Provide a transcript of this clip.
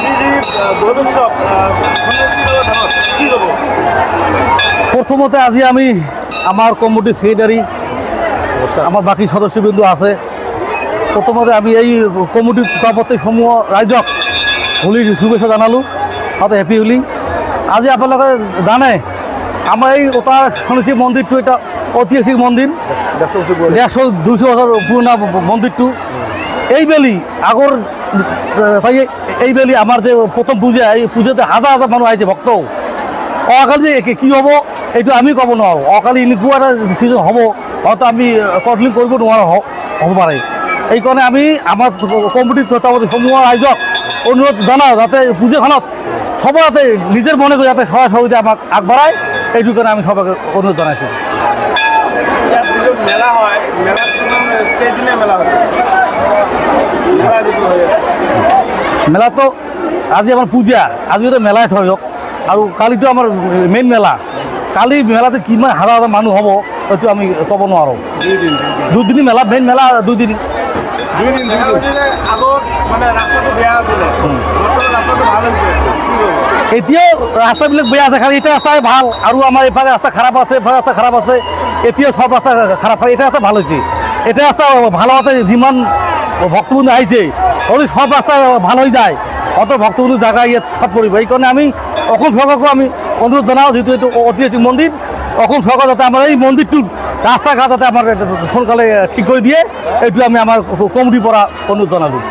আজি যি দৌল উৎসৱ কি ক'ব? প্ৰথমতে আজি আমি আমাৰ কমিটি ছেক্ৰেটাৰী, আমাৰ বাকী সদস্যবৃন্দ আছে। প্ৰথমতে আমি এই কমিটিৰ সমূহ ৰাইজক হোলীৰ শুভেচ্ছা জনালোঁ, তাতে হেপী হোলী। আজি আপোনালোকে জানে আমাৰ এই ওতাৰ শনিশিৱ মন্দিৰটো এটা ঐতিহাসিক মন্দিৰ, 150-200 বছৰ পুৰণা মন্দিৰটো। এইবেলি আগৰ এইবেলি আমাৰ যে প্ৰথম পূজা, এই পূজাতে হাজাৰ হাজাৰ মানুহ আহিছে ভক্তও। অহাকালি যে কি হ'ব এইটো আমি ক'ব নোৱাৰোঁ। অহাকালি এনেকুৱা এটা ছিজন হ'ব, হয়তো আমি কণ্ট্ৰলিং কৰিব নোৱাৰোঁ হ'ব পাৰে। এইকাৰণে আমি আমাৰ কমিটিৰ তত্ত্বাৱধায়ক সমূহ ৰাইজক অনুৰোধ জনাওঁ যাতে পূজাখনত সবাই যাতে নিজেৰ মনে কৰে যাতে সহায় সহযোগিতা আমাক আগবঢ়ায়, এইটো কাৰণে আমি সবাইকে অনুৰোধ জনাইছোঁ। মেলা হয়, মেলাত কেইদিনীয়া মেলা হয়? মেলাতো আজি আমাৰ পূজা, আজিও মেলাই ধৰক, আৰু কালিতো আমাৰ মেইন মেলা। কালি মেলাতে কিমান হাজাৰ হাজাৰ মানুহ হ'ব এইটো আমি ক'ব নোৱাৰোঁ। দুদিন মেলা, মেইন মেলা দুদিন। এতিয়াও ৰাস্তাবিলাক বেয়া আছে, খালি এটা ৰাস্তাই ভাল, আৰু আমাৰ এইফালে ৰাস্তা খাৰাপ আছে, এইফালে ৰাস্তা খাৰাপ আছে। এতিয়াও চব ৰাস্তা খাৰাপ, খালি এটা ৰাস্তা ভাল হৈছে। এটা ৰাস্তা ভাল হওঁতে যিমান ভক্তবৃন্দ আহিছে, যদি সব ৰাস্তা ভাল হৈ যায়, অত ভক্তবৃন্দ জাগা ইয়াত চট পৰিব। এইকাৰণে আমি অসম চৰকাৰকো আমি অনুৰোধ জনাওঁ, যিহেতু এইটো ঐতিহাসিক মন্দিৰ, অসম চৰকাৰ যাতে আমাৰ এই মন্দিৰটোৰ ৰাস্তা ঘাট যাতে আমাৰ সোনকালে ঠিক কৰি দিয়ে, এইটো আমি আমাৰ কমিটিৰ পৰা অনুৰোধ জনালোঁ।